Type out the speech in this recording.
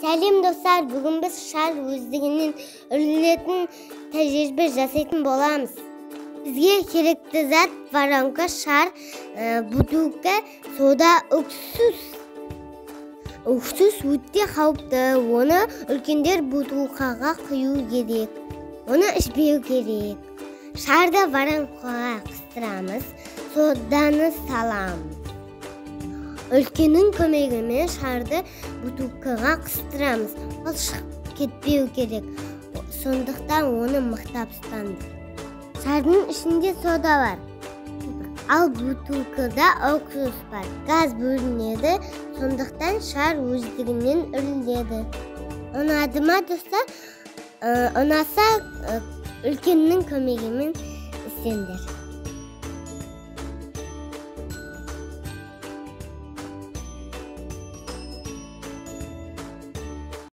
Сәлем, достар! Бүгін біз шар өздігінен үрілетін тәжірибе жасайтын боламыз. Бізге керекті зат: воронка, шар, бутылка, сода, уксус. Уксус өте қауіпті, оны үлкендер бутылкаға құю керек, оны ішпеу керек. Шарды воронкаға қыстырамыз, соданы саламыз. Үлкеннің көмегімен шарды бутылкаға қыстырамыз. Ол шығып кетпеу керек, сондықтан оны мықтап ұстаңдар. Шардың ішінде сода бар, ал бутылкада уксус бар. Газ бөлінеді, сондықтан шар өздігінен үріледі. Ұнады ма, достар? Ұнаса, үлкеннің көмегімен істеңдер.